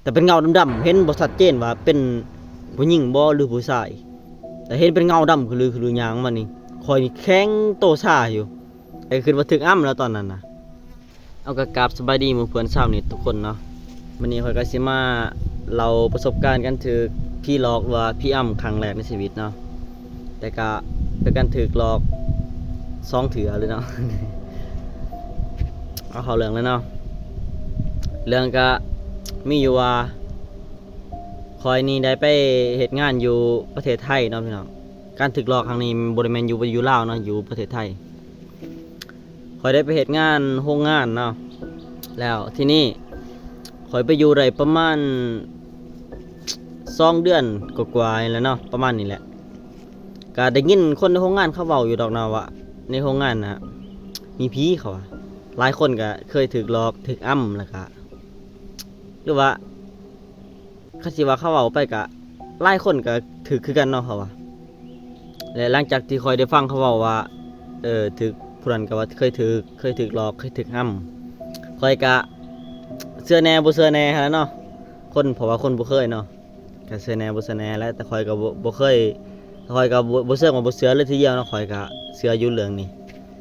ແຕ່ເປັນເງົາດຳໆ ເຫັນບໍ່ຊັດເຈນວ່າເປັນຜູ້ຍິງບໍ່ ຫຼື ຜູ້ຊາຍ, ແຕ່ເຫັນເປັນເງົາດຳຂະລືຂະລືຍ່າງມານີ້ ຂ້ອຍນີ້ແຂງໂຕຊາຢູ່ ແຕ່ຄິດວ່າຖືກອຳແລ້ວຕອນນັ້ນນະ. ເອົາ ກະກາບສະບາຍດີໝູ່ເພື່ອນຊາວເນັດທຸກຄົນເນາະ. ມື້ນີ້ຂ້ອຍກະຊິມາເລົ່າປະສົບການການຖືກຜີຫຼອກ ຫຼືວ່າຜີອຳຄັ້ງແລກໃນຊີວິດເນາະ. ແຕ່ກະເປັນການຖືກຫຼອກສອງເທື່ອເລີຍເນາະ. ເອົາເຂົ້າເລື່ອງເລີຍເນາະ. ເລື່ອງກະມີຢູ່ວ່າ ຂ້ອຍນີ້ໄດ້ໄປເຮັດງານຢູ່ປະເທດໄທເນາະພີ່ນ້ອງ. ການຖືກຫຼອກຄັ້ງນີ້ບໍ່ໄດ້ແມ່ນຢູ່ ຢູ່ລາວເນາະ ຢູ່ປະເທດໄທ. ຂ້ອຍໄດ້ໄປເຮັດງານໂຮງງານເນາະ ແລ້ວທີນີ້ຂ້ອຍໄປຢູ່ໄດ້ປະມານສອງເດືອນກວ່າໆນີ້ແຫຼະເນາະ ປະມານນີ້ແຫຼະ. ກະໄດ້ຍິນຄົນໃນໂຮງງານເຂົາເວົ້າຢູ່ດອກເນາະວ່າ ໃນໂຮງງານນະມີຜີ ເຂົາວ່າ. ຫຼາຍຄົນກະເຄີຍຖືກຫຼອກ ຖືກອຳ ແລ້ວກະ ຫຼືວ່າ ຄັນຊິວ່າເຂົາເວົ້າໄປກະ ຫຼາຍຄົນກະຖືກຄືກັນເນາະ ເຂົາວ່າ. ແລະ ຫຼັງຈາກທີ່ຂ້ອຍໄດ້ຟັງເຂົາເວົ້າວ່າ ເອີ ຖືກ ຜູ້ນັ້ນກະວ່າເຄີຍຖືກ ເຄີຍຖືກຫຼອກ ເຄີຍຖືກອຳ ຂ້ອຍກະເຊື່ອແດ່ບໍ່ເຊື່ອແດ່ຫັ້ນແຫຼະເນາະ ຄົນ ເພາະວ່າຄົນບໍ່ເຄີຍເນາະ ກະເຊື່ອແດ່ບໍ່ເຊື່ອແດ່ແຫຼະ. ແຕ່ຂ້ອຍກະບໍ່ ບໍ່ເຄີຍ ຂ້ອຍກະບໍ່ ບໍ່ເຊີງວ່າບໍ່ເຊື່ອເລີຍທີດຽວເນາະ ຂ້ອຍກະເຊື່ອຢູ່ເລື່ອງນີ້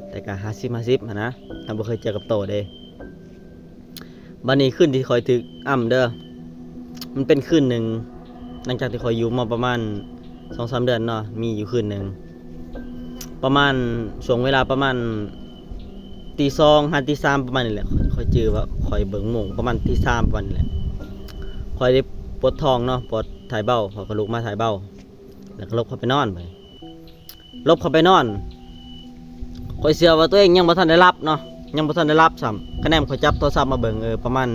ແຕ່ກະຫ້າສິບຫ້າສິບຫັ້ນນະ ເຮົາບໍ່ເຄີຍເຈີກັບໂຕເດ້. ບາດນີ້ຄືນທີ່ຂ້ອຍຖືກອຳເດີ ມັນເປັນຄືນໜຶ່ງ ຫຼັງຈາກທີ່ຂ້ອຍຢູ່ມາປະມານສອງສາມເດືອນເນາະ ມີຢູ່ຄືນໜຶ່ງ ປະມານ ຊ່ວງເວລາປະມານຕີສອງຫາຕີສາມປະມານນີ້ແຫຼະ. ຂ້ອຍຈື່ວ່າຂ້ອຍເບິ່ງໂມງປະມານຕີສາມປະມານນີ້ແຫຼະ. ຂ້ອຍໄດ້ປວດທ້ອງເນາະ ປວດຖ່າຍເບົາ ຂ້ອຍກະລຸກມາຖ່າຍເບົາ ແລ້ວກະຫຼົບເຂົ້າໄປນອນ ບາດນີ້ ຫຼົບເຂົ້າໄປນອນ ຂ້ອຍເຊື່ອວ່າໂຕເອງຍັງບໍ່ທັນໄດ້ຫຼັບເນາະ ຍັງບໍ່ທັນໄດ້ຫຼັບຊ້ຳ. ຄະແນນຂ້ອຍຈັບໂທລະສັບມາເບິ່ງ ເອີ ປະມານ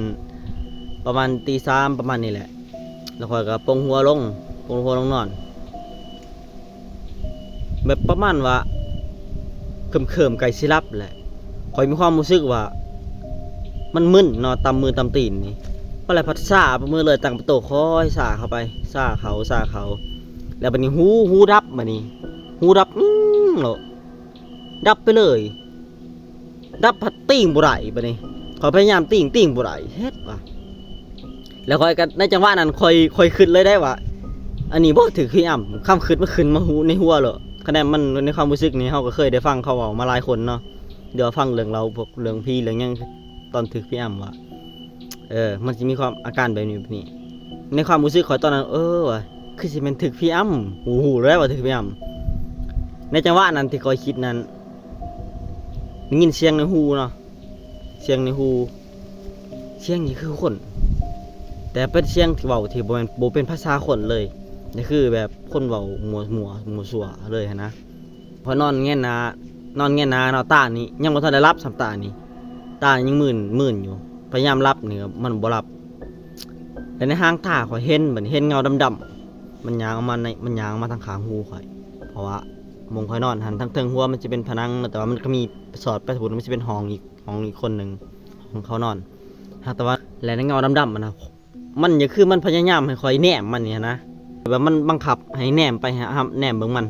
ປະມານຕີສາມປະມານນີ້ແຫຼະ ແລ້ວຂ້ອຍກະປົງຫົວລົງ ປົງຫົວລົງນອນ ແບບປະມານວ່າເຄີມໆ ໃກ້ຊິຫຼັບແຫຼະ. ຂ້ອຍມີຄວາມຮູ້ສຶກວ່າມັນມຶນເນາະ ຕາມມືຕາມຕີນນີ້ ປະແລ້ວພັດຊາປະມືເລີຍ ຕັ້ງປະໂຕ ຄ່ອຍຊາເຂົ້າໄປ ຊາເຂົ້າ ຊາເຂົ້າ ແລ້ວບາດນີ້ຫູ ຫູດັບ ບາດນີ້ຫູດັບ ອືມ ໂລດ ດັບໄປເລີຍ ດັບພັດຕີງບໍ່ໄດ້ບາດນີ້. ຂ້ອຍພະຍາຍາມຕີງ ຕີງບໍ່ໄດ້ ເຮັດວ່າ ແລ້ວຂ້ອຍກະ ໃນຈັງຫວະນັ້ນຂ້ອຍ ຂ້ອຍຄິດເລີຍໄດ໋ວ່າ ອັນນີ້ບໍ່ຖືກຜີອຳ ຄຳຄິດມັນຂຶ້ນມາໃນຫົວໂລດ. ຄະແນນມັນ ໃນຄວາມຮູ້ສຶກນີ້ ເຮົາກະເຄີຍໄດ້ຟັງເຂົາເວົ້າມາຫຼາຍຄົນເນາະ ຫຼືວ່າຟັງເລື່ອງລາວ ພວກເລື່ອງຜີເລື່ອງຫຍັງ ຕອນຖືກຜີອຳວ່າ ເອີ ມັນຊິມີຄວາມອາການແບບນີ້ ແບບນີ້. ໃນຄວາມຮູ້ສຶກຂ້ອຍຕອນນັ້ນ ເອີ ວ່າຄືຊິແມ່ນຖືກຜີອຳ ຮູ້ ຮູ້ແລ້ວວ່າຖືກຜີອຳ. ໃນຈັງຫວະນັ້ນທີ່ຂ້ອຍຄິດນັ້ນ ໄດ້ຍິນສຽງໃນຫູເນາະ ສຽງໃນຫູ ສຽງນີ້ຄືຄົນ ແຕ່ເປັນສຽງທີ່ເວົ້າທີ່ບໍ່ແມ່ນ ບໍ່ເປັນພາສາຄົນເລີຍ ແຕ່ຄືແບບຄົນເວົ້າມົ້ວໆ ມົ້ວຊົ່ວເລີຍຫັ້ນນະ. ຂ້ອຍນອນແງນໜ້າ ນອນແງນໜ້າເນາະ ຕານີ້ຍັງບໍ່ທັນໄດ້ຫຼັບຊ້ຳ ຕານີ້ ຕາຍັງມືນ ມືນຢູ່ ພະຍາຍາມຫຼັບນີ້ມັນບໍ່ຫຼັບ. ແລ້ວໃນຫາງຕາຂ້ອຍເຫັນ ບາດນີ້ເຫັນເງົາດຳໆ ມັນຍ່າງອອກມາໃນ ມັນຍ່າງອອກມາທາງຂ້າງຫູຂ້ອຍ ເພາະວ່າໝ່ອງຂ້ອຍນອນຫັ້ນ ທາງເທິງຫົວມັນຈະເປັນຜະໜັງ ແຕ່ວ່າມັນກະມີສອດໄປພຸ້ນ ມັນຈະເປັນຫ້ອງອີກ ຫ້ອງອີກຄົນໜຶ່ງ ຫ້ອງເຂົານອນ. ຫາກແຕ່ວ່າ ແລະ ໃນເງົາດຳໆຫັ້ນນະ ມັນກະຄືມັນພະຍາຍາມໃຫ້ຂ້ອຍແນມມັນນີ້ຫັ້ນນະ ແບບວ່າມັນບັງຄັບໃຫ້ແນມໄປ ຫາ ແນມເບິ່ງມັນ.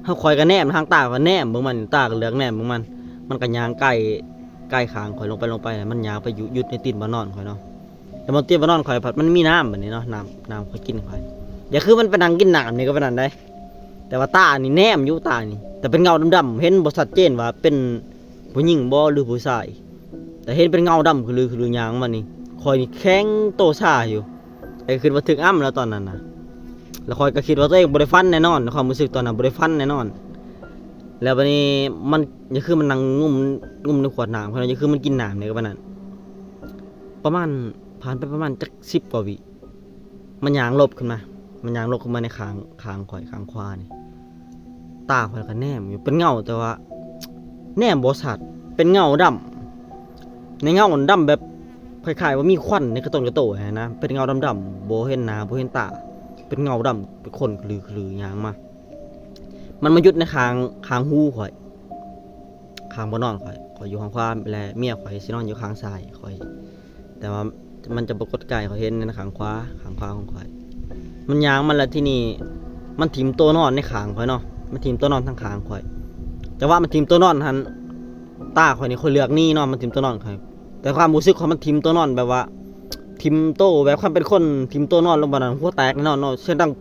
ເຮົາ ຂ້ອຍກະແນມ ທາງຕາກະແນມເບິ່ງມັນ ຕາກະເລືອກແນມເບິ່ງມັນ ມັນກະຍ່າງໃກ້ ໃກ້ຂ້າງຂ້ອຍລົງໄປ ລົງໄປ ມັນຍ່າງໄປຢູ່ ຢຸດໃນຕີນບ່ອນນອນຂ້ອຍເນາະ. ແຕ່ບ່ອນຕີນບ່ອນນອນຂ້ອຍພັດມັນມີນ້ຳບາດນີ້ເນາະ ນ້ຳ ນ້ຳຂ້ອຍກິນຂ້ອຍ ຢ່າຄືມັນໄປນັ່ງກິນນ້ຳນີ້ກະປານນັ້ນໃດ໋ ແຕ່ວ່າຕານີ້ແນມຢູ່ ຕານີ້ ແຕ່ເປັນເງົາດຳໆ ເຫັນບໍ່ຊັດເຈນວ່າເປັນ ຜູ້ຍິງບໍ່ ຫຼື ຜູ້ຊາຍ ແຕ່ເຫັນເປັນເງົາດຳຂະລືຂະລືຍ່າງມານີ້ ຂ້ອຍນີ້ແຂງໂຕຊາຢູ່ ແຕ່ຄິດວ່າຖືກອຳແລ້ວຕອນນັ້ນນະ. ແລ້ວຂ້ອຍກະຄິດວ່າໂຕເອງບໍ່ໄດ້ຝັນແນ່ນອນ ໃນຄວາມຮູ້ສຶກຕອນນັ້ນບໍ່ໄດ້ຝັນແນ່ນອນ. ແລ້ວບາດນີ້ມັນ ກະຄືມັນນັ່ງງຸ້ມ ງຸ້ມໃນຂວດນ້ຳ ກະຄືມັນກິນນ້ຳນີ້ກະປານນັ້ນ ປະມານ ຜ່ານໄປປະມານຈັກສິບກວ່າວິ ມັນຍ່າງຫຼົບຂຶ້ນມາ ມັນຍ່າງຫຼົບຂຶ້ນມາໃນຂ້າງ ຂ້າງຂ້ອຍ ຂ້າງຂວານີ້ ຕາຂ້ອຍກະແນມຢູ່ ເປັນເງົາ ແຕ່ວ່າແນມບໍ່ຊັດ ເປັນເງົາດຳ ໃນເງົາດຳແບບຄ້າຍໆວ່າມີຄວັນໃນກະຕົນກະໂຕຫັ້ນນະ ເປັນເງົາດຳໆ ບໍ່ເຫັນໜ້າ ບໍ່ເຫັນຕາ ເປັນເງົາດຳ ເປັນຄົນຂະລືຂະລືຍ່າງມາ. ມັນມາຢຸດໃນຂ້າງ ຂ້າງຫູຂ້ອຍ ຂ້າງບ່ອນນອນຂ້ອຍ ຂ້ອຍຢູ່ຂ້າງຂວາ ແລະ ເມຍຂ້ອຍຊິນອນຢູ່ຂ້າງຊ້າຍຂ້ອຍ ແຕ່ວ່າມັນຈະປາກົດກາຍໃຫ້ຂ້ອຍເຫັນໃນຂ້າງຂວາ ຂ້າງຂວາຂອງຂ້ອຍ. ມັນຍ່າງມາແລ້ວ ທີນີ້ມັນຖິ້ມໂຕນອນໃນຂ້າງຂ້ອຍເນາະ ມັນຖິ້ມໂຕນອນທາງຂ້າງຂ້ອຍ. ແຕ່ວ່າມັນຖິ້ມໂຕນອນຫັ້ນ ຕາຂ້ອຍນີ້ຂ້ອຍເລືອກໜີເນາະ ມັນຖິ້ມໂຕນອນຂ້ອຍ ແຕ່ຄວາມຮູ້ສຶກຂ້ອຍມັນຖິ້ມໂຕນອນແບບວ່າ ຖິ້ມໂຕ ແບບຄັນເປັນຄົນຖິ້ມໂຕນອນລົງບາດນັ້ນ ຫົວແຕກແນ່ນອນເນາະ ສຽງດັງ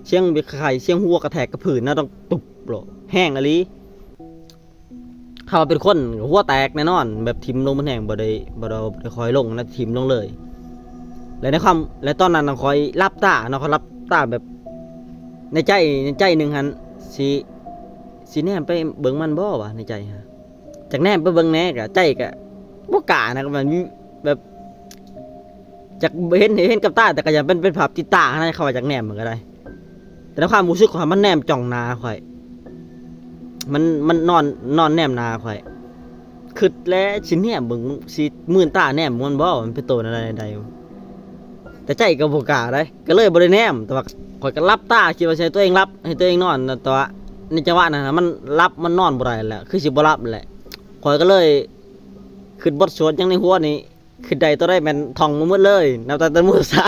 ສຽງແບບຄ້າຍໆ ສຽງຫົວກະແທກກັບພື້ນນະ ດັງຕຸບໂລດ ແຮງອີ່ຫຼີ. ຖ້າວ່າເປັນຄົນກໍຫົວແຕກແນ່ນອນ ແບບຖິ້ມລົງມັນແຮງ ບໍ່ໄດ້ ບໍ່ໄດ້ ບໍ່ໄດ້ຄ່ອຍລົງນະ ຖິ້ມລົງເລີຍ. ແລະໃນຄວາມ ແລະຕອນນັ້ນນະ ຂ້ອຍຫຼັບຕາເນາະ ຂ້ອຍຫຼັບຕາແບບ ໃນໃຈ ໃນໃຈໜຶ່ງຫັ້ນ ຊິ ຊິແນມໄປເບິ່ງມັນບໍ່ວະ ໃນໃຈຫັ້ນ ຈັກແນມໄປເບິ່ງແດ່ ກະໃຈກະບໍ່ກ້ານະ ກໍແບບ ແບບ ຈັກເຫັນ ເຫັນກັບຕາ ແຕ່ກໍຢ່າເປັນ ເປັນພາບຕິດຕາຫັ້ນນະ ເຂົາວ່າຈັກແນມມັນກໍໄດ້. ແຕ່ໃນຄວາມຮູ້ສຶກຂ້ອຍ ມັນແນມຈ້ອງໜ້າຂ້ອຍ ມັນ ມັນນອນ ນອນແນມໜ້າຂ້ອຍ ຄິດແລ້ວຊິແນມເບິ່ງ ຊິມື່ນຕາແນມເບິ່ງມັນບໍ່ ມັນເປັນໂຕແນວໃດ ແຕ່ໃຈກໍບໍ່ກ້າເດ້ ກໍເລີຍບໍ່ໄດ້ແນມ. ແຕ່ວ່າຂ້ອຍກໍຫຼັບຕາ ຄິດວ່າຊິໃຫ້ຕົວເອງຫຼັບ ໃຫ້ຕົວເອງນອນ ແຕ່ວ່າໃນຈັງຫວະນັ້ນນະ ມັນຫຼັບ ມັນນອນບໍ່ໄດ້ແຫຼະ ຄືຊິບໍ່ຫຼັບແຫຼະ. ຂ້ອຍກໍເລີຍຄິດບົດສວດຫຍັງໃນຫົວນີ້ ຄິດໄດ້ຕົວໃດແມ່ນທ່ອງມາໝົດເລີຍ ນັບຕັ້ງແຕ່ນະໂມຕັດສະ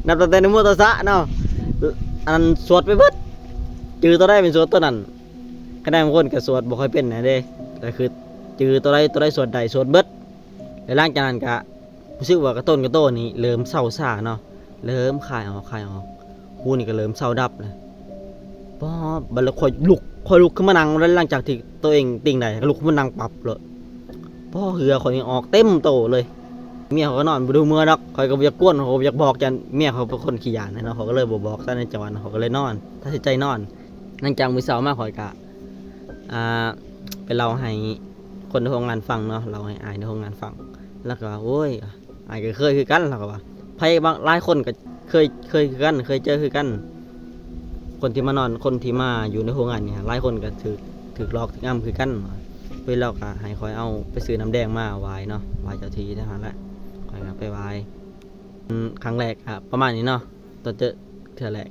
ນັບຕັ້ງແຕ່ນະໂມຕັດສະເນາະ ອັນນັ້ນສວດໄປເບິດ ຈື່ຕົວໃດແມ່ນສວດຕົວນັ້ນ. ຄະນະບາງຄົນກໍສວດບໍ່ຄ່ອຍເປັນນະເດ້ ແຕ່ຄືຈື່ຕົວໃດ ຕົວໃດສວດໄດ້ ສວດເບິດ. ແລ້ວຫຼັງຈາກນັ້ນກໍຮູ້ສຶກວ່າກະໂຕນກະໂຕນີ້ເລີ່ມເຊົາຊາເນາະ ເລີ່ມຄາຍອອກ ຄາຍອອກ ຫູນີ້ກໍເລີ່ມເຊົາດັບແລ້ວ. ປ້ອ ບັດແລ້ວຂ້ອຍລຸກ ຂ້ອຍລຸກຂຶ້ນມານັ່ງ ຫຼັງຈາກທີ່ໂຕເອງຕິ່ງໄດ້ ກໍລຸກຂຶ້ນມານັ່ງປັບໂລດ. ປ້ອ ເຫື່ອຂ້ອຍນີ້ອອກເຕັມໂຕເລີຍ. ເມຍຂ້ອຍກໍນອນ ບໍ່ໄດ້ເມືອດອກ ຂ້ອຍກໍບໍ່ຢາກກວນ ຂ້ອຍກໍບໍ່ຢາກບອກ ຢ້ານເມຍຂ້ອຍເປັນຄົນຂີ້ຢ້ານເນາະ ຂ້ອຍກໍເລີຍບໍ່ບອກຊະ ໃນຈັງຫວະນັ້ນ ຂ້ອຍກໍເລີຍນອນ ຕັດສິນໃຈນອນ. ຫຼັງຈາກມື້ເຊົ້າມາ ຂ້ອຍກໍ ອ່າ ໄປເລົ່າໃຫ້ຄົນໃນໂຮງງານຟັງເນາະ ເລົ່າໃຫ້ອ້າຍໃນໂຮງງານຟັງ ລາວກໍວ່າ ໂອ້ຍ ອ້າຍກໍເຄີຍຄືກັນ ລາວກໍວ່າ ໃຜບາງ ຫຼາຍຄົນກໍເຄີຍ ເຄີຍຄືກັນ ເຄີຍເຈີຄືກັນ. ຄົນທີ່ມານອນ ຄົນທີ່ມາຢູ່ໃນໂຮງງານນີ້ ຫຼາຍຄົນກໍຖືກ ຖືກຫຼອກຖືກອຳຄືກັນ. ເພິ່ນ ລາວກໍໃຫ້ຂ້ອຍເອົາໄປຊື້ນ້ຳແດງມາຫວ້າຍເນາະ ຫວ້າຍເຈົ້າທີ່ແຖວຫັ້ນແຫຼະ. ຂ້ອຍກໍໄປຫວ້າຍ ອືມ ຄັ້ງແລກກໍປະມານນີ້ເນາະ ຕອນເຈີເທື່ອແລກ.